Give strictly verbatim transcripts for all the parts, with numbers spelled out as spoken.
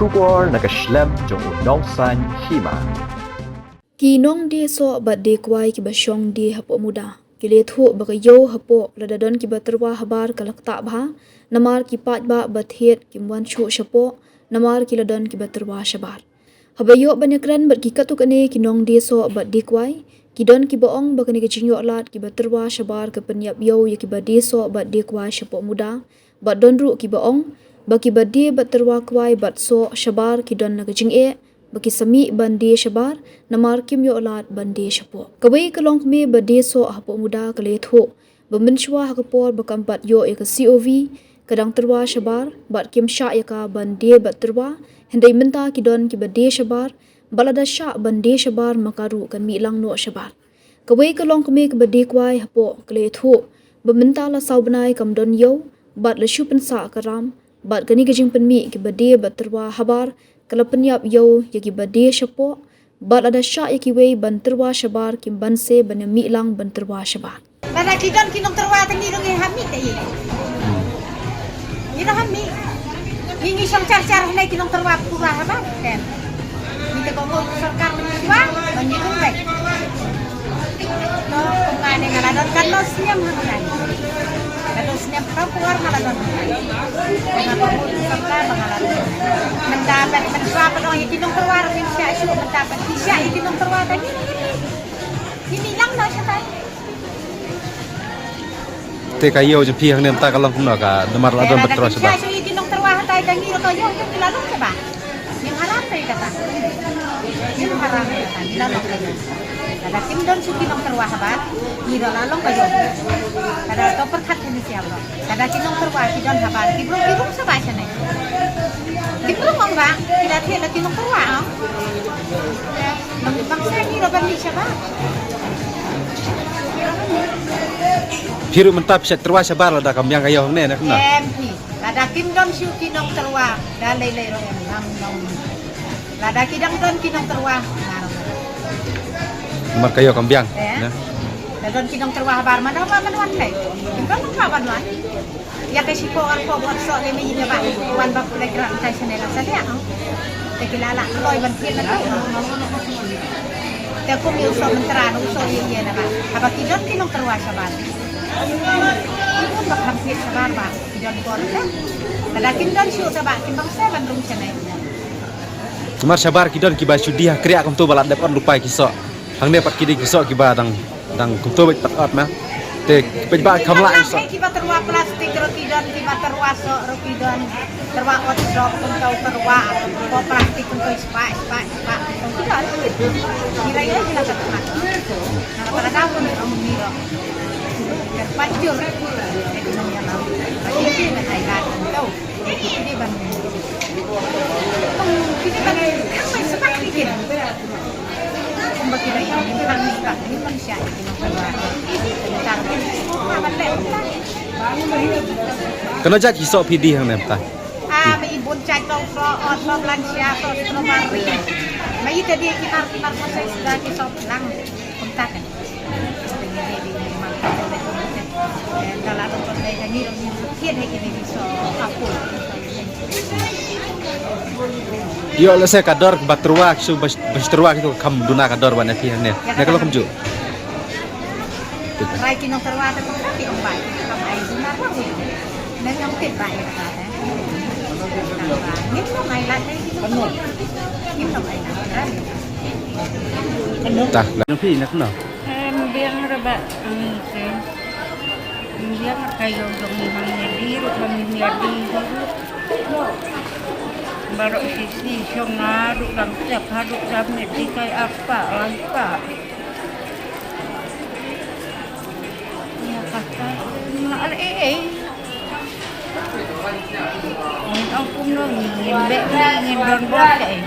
Khubor na ka shlem jong u Nongsaiñ Hima. Ki nongdie soh bad die kwai kiba shong die hapoh Muda ki la ïathuh ba ka ïew hapoh lada don kiba tyrwa habar ka la ktah bha, namar ki paidbah ba thied kim wan shuh shapoh namar ki la don kiba tyrwa shabar. Haba ïoh ban ïakren bad ki katto katne ki nongdie soh bad die kwai, ki don kiba ong ba kane ka jingïoh lad kiba tyrwa shabar ka pynïap ïew ïa kiba die soh bad die kwai shapoh Muda, bad don ruh kiba ong ba kiba die bad tyrwa kwai bad soh shabar ki don na ka jingeh ba ki sa mih ban die shabar namar kim ïoh lad ban die shapoh. Kawei ka longkmie ba die soh hapoh Muda ka la ïathuh ba mynshuwa ha ka por ba kam pat ïoh ïa ka C O V, ka dang tyrwa shabar bad kim shah ïa ka ban die bad tyrwa, hynrei mynta ki don kiba die shabar, bad lada shah ban die shabar ma ka ruh kan mih lang noh shabar. Kawei ka longkmie kaba die kwai hapoh ka la ïathuh ba mynta la saw bnai kam don ïew bad la shu pynsah ka ram, bad kane ka jingpynmih kiba die bad tyrwa habar ka la pynïap ïew ïa kiba die shapoh, bad lada shah ïa kiwei ban tyrwa shabar kim banse ban ïa mih lang ban tyrwa shabar. Lada ki don ki nongtyrwa te ngi ruh ngi ha mih te ïa. Ngi ruh ha mih. Ngi ngi shong char char hangne ki nongtyrwa pura habar. Te ngi te ko ngol sorkar ngi tyrwa ban ngi ruh bek. To kumne nga la don katno snem hangne. Katno snem ka por nga la don. Nga ko ngol sorkar ba nga la don. Mynta pet mynta pet ong ïa ki nongtyrwa ruh ngi shah shuh mynta pet ki shah ïa ki nongtyrwa te ngi. Ki mih lang noh shatai. Te ka ïew jong phi hangne mynta ka long kumno ka namar la don bad tyrwa shabar. Ki nongtyrwa hatai ka ngi ruh ka ïew ïew ki la long shabar. Ïew haram te kata. Ïew haram te kata. Ki la long ka ïew. Lada kim don shuh ki nongtyrwa habar, ngi ruh la long ka ïew. Lada to pyrkhat kane siap ruh. Lada ki nongtyrwa ki don habar ki briew ki rung shabar shane. Ki briew ong ba ki la thied la ki nongtyrwa ong. Nong bangsa ngi ruh ban mih shabar. Phi ruh mynta phi shah tyrwa shabar lada kam biang ka ïew hangne ne kumno? Em phi. Lada kim don shuh ki nongtyrwa da lei lei ruh em ngam nong. Lada ki dang don ki nongtyrwa nga ruh. Namar ka ïew kam biang. Eh? Ne? Da don ki nongtyrwa habar mano ba man wan lei. Kim don nongtyrwa ban wan. Ïa ka shipo ar ko bot so le me ïa ba wan ba pule kra tai shane la sadia. Te ki la la kloi ban thied la tu. Te kum ïa u so myntra u so ïa ïa na ba. Haba ki don ki nongtyrwa shabar. Ki bun ba kham thied shabar ba ki don bor te. Lada kim don shuh te ba kim bang se ban rung shane. Namar shabar ki don kiba shu die ha kriah kumto ba la dep ot lypa ki soh. Hangne pat ki dei ki soh kiba dang dang kumto bad pat ot ma. Te bad ba kham lah ki soh. Kiba tyrwa plastik ruh ki don, kiba tyrwa soh ruh ki don. Tyrwa ot soh kumto tyrwa ko plastik kumto spah spah spah kumto ki don. Ki rai rai ki la tyrwa. Nang para da pun ruh ni ruh. Kan pacur. Ekonomi alam. Pacur ki ngan ai gat kumto. Ki dei ban. Ki dei ban. Kan mai spah ki kin. Kano jait ki soh phi die hangne mynta? Ah, ma i bun jait, to soh, oh, soh blansia, soh strawberry. Ma i te die ki mar, ki mar, soh sai sda ki soh lang. Kumta kan. Ïoh lehse ka dor ba tyrwa, shu ba, ba tyrwa kito kham duna ka dor ba ne phi ne. Ne ka long kumjuh. Rai ki nongtyrwa te ka phi ong bai. Kam ai duna ba. Ne nong tip bai ka te. Ngim nong ai lad ne. Ngim nong ai lad. Ta, la phi ne kumno? Em biang ra ba. Em biang ka ïew jong ngi hangne die ruh ba ngim ïa die ruh. Baroh shisha shong nga ruh dang step haduh dang met die kai arspah laipah. Ïa kata nga la ei ei. Ngin ong kumno ngin beh ngin don bor kaei.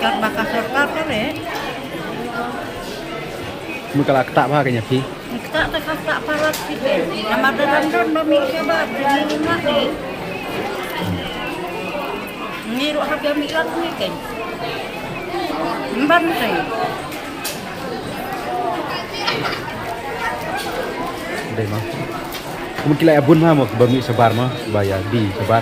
Kat ba ka sorkar ka re. Mut ka la ktah bha ka ïa phi. Ktah te ka ktah palat phi te. Namar da don don ba mih shabar te ngi ma ni. Ngi ruh hap ïa mih lat ngi kein. Mban te. Dei ma. Kumno ki la ïa bun ma mo ba mih shabar ma ba ïa die shabar.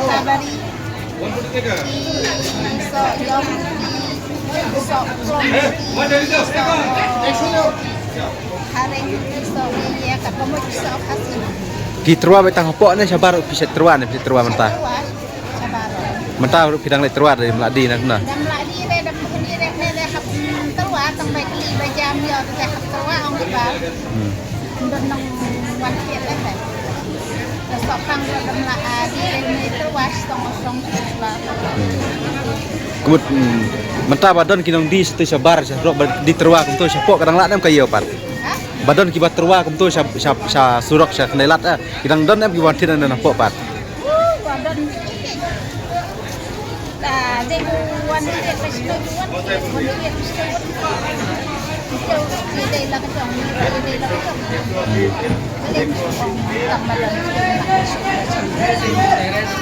Tabari. Ki so yom, ki so plum, ki so hareng, ki so ye, ka pamut, ki so khasi. Ki tyrwa ba tang hapoh ne shabar, phi sa tyrwa ne, phi tyrwa mynta. Tyrwa, shabar. Mynta ruh phi dang leit tyrwa da mladi na, na. Da mladi re, da mladi re ne, re hap tyrwa, tang ba kli ba jam ïa, re hap tyrwa ong ba. Hmm. Don nang wan kit leh. Da sohkhang da mla, ah, di dei ni tyrwa shtong shtong la. Kumut, mm, mynta ba don ki nongdie shatei shabar, sha rok ba die tyrwa kumto shapoh ka dang lah ne em ka ïew pat? Ha? Ba don kiba tyrwa kumto sha, sha, sha surok sha khyndai lad, eh. Ki dang don em kiba wan thied na napoh pat?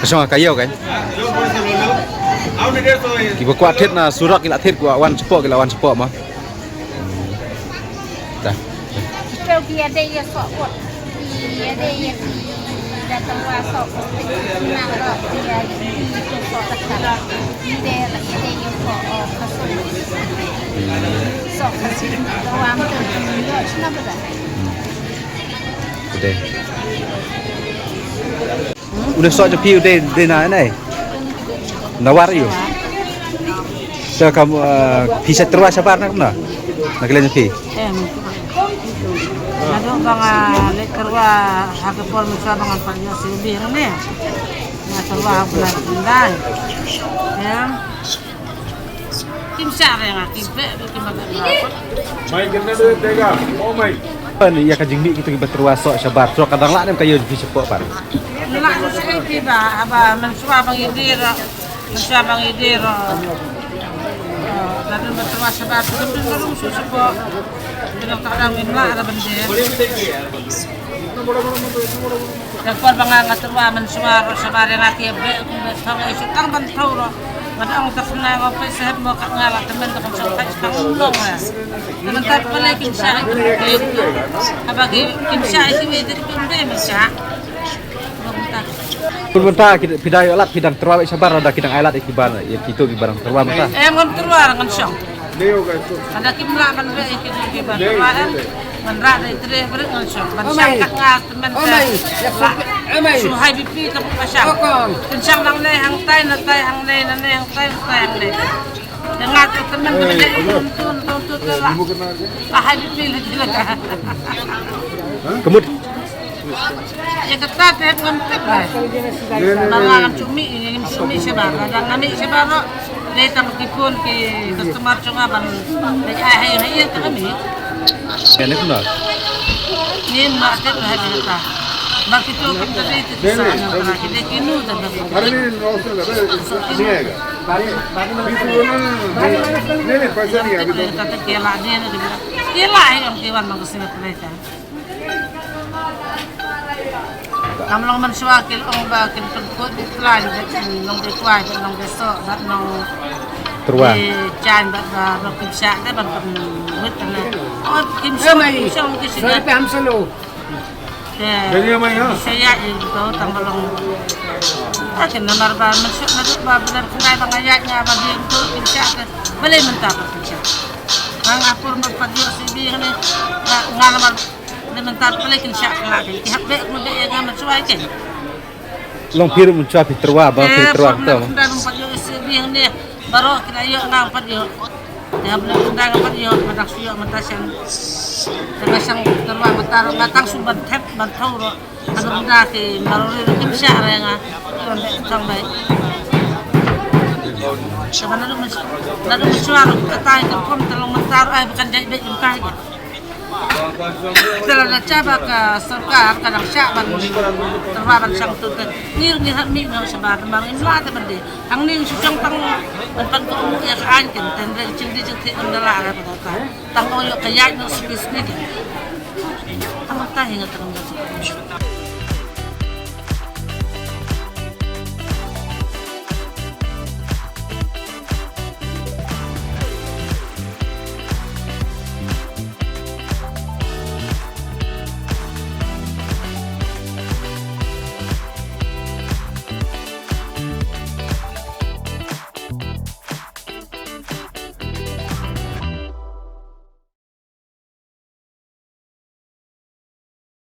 Ka shong ka ïew kan. Kiba kwah thied na surok ki la thied, kwah wan shapoh ki la wan shapoh ma. Da. Ki ïa dei ïa soh kot. Ki ïa dei ïa ki da tang wa soh kot. Ki nang ro ki ïa ki to soh tak tak. Ki dei la ki dei ïa soh, oh, ka soh. Soh ka soh. Ka wa am tu ki ïa shna ba da. Ka dei. U dei soh jong phi u dei, dei na nai. Na war ïa u. Te kam, eh, phi sa tyrwa shabar na kumno? Na ka liang jong phi. Em. Naduh ba nga leit tyrwa ha ka por mynta ba ngan pan ïoh siew biang ne. Nga tyrwa ha Blai Khyndai. Em. Kim shah re nga, kim peh, kim ba. Mai kena duit tega. Oh mai. Pan ïa ka jingmih kito kiba tyrwa soh shabar. Soh ka dang lah ne ka ïoh jingmih shapoh pan. Lah ne sa ki ba, haba mynshuwa ba ngi dei ro. Mynshuwa ba ngi dei ro. Naduh ba tyrwa shabar, kim dei ro mynshuwa shapoh. Kim dei ro, ka dang ngim lah da ban dei. Ka por ba nga nga tyrwa mynshuwa ruh shabar ïa nga ki beh, beh thong ïa shu tang ban thew ruh. Nga dang ta khana nga peit sahep mo kat nga la tymmen ta kham shong peit tang long la. Tymmen ta pale kim shah ïa ki beh. Haba ki kim shah ïa ki beh, kim beh mynshuwa. Pun mynta ki phi da ïoh lad, phi dang tyrwa beh shabar, da ki dang ai lad ïa ki ban, ïa kito ki ban tyrwa mynta. Em, ngam tyrwa ngan shong. Lada kim lah ban beh ïa ki, ki ban tyrwa em. Ban rah da i tre bret ngan shong. Ban shang kat nga tymmen ka. Shu high B P ka ba shang. Kan shang nangne hangtai, nantai hangne, nangne hangtai, nantai hangne. Nga tu tymmen ka ba jai tu, tu, tu, tu lah. Lah high B P lagi lah. Ka mut. Ïa kata te ngam tip ba. Ba nga ngam shu mih, ngam shu mih shabar. Lada nga mih shabar ruh, dei tang ki phone ki customer jong nga ban leit ai hai hai ïa tang ka mih. Ïa ne kumno? Ngim lah tip ba ha kata. Ba kito kim ta dei ti sa nga ta ki dei kinu ta ba. Kata ki lah ne ne ki lah. Ki lah ïa ki wan ma ka sima ta. Kam long mynshuwa ki ong ba kin pynkut ïa ki plan ba kin long dei kwai, ba long dei soh, ba long tyrwa. Dei jan ba ba ba kim shah te ban pynwit te ne. Oh, kim shah, kim shah ki shah. Sorry, pe ham salo. Te. Jadi apa ya? Shah ïa ki to tang ba long. Ta kin namar ba mynshuwa naduh ba Blai Khyndai ba nga ïaid nga ba dei to kim shah te. Balei mynta ba kim shah. Nga nga pur ba pat ïoh siew biang ne. Nga nga namar Lei mynta pale kin shah kylla, ki hap beh, mo beh ïa nga mynshuwa ïa ki. Long phi ruh mynshuwa phi tyrwa ba phi tyrwa to. Nda nang pat ïoh siew biang ne, baroh ki la ïoh nga pat ïoh. Te haba nda nga pat ïoh, nga dang shu ïoh mynta shen. Te nga shang tyrwa mynta ruh, nga tang shu ban thep ban thew ruh. Haba nda ki marori ruh kim shah re nga. Tang beh, tang beh. Te ba naduh mynshuwa, naduh mynshuwa ruh ka tai ka khum te long mynta ruh ai ba kan jait beh mynta ki. Te lada jia ba ka sorkar ka dang shah ban tyrwa ban shang tu te ngi ngi hap mih noh shabar namar ngim lah te ban dei. Hangne ngi shu shong tang ban pan ka umut ïa ka aiñ ken tang re jingdie jingthiah ngim da lah re ba ka tang ong ïoh ka ïaid noh suki suki ken. Tang mynta hi nga tang ïoh suki.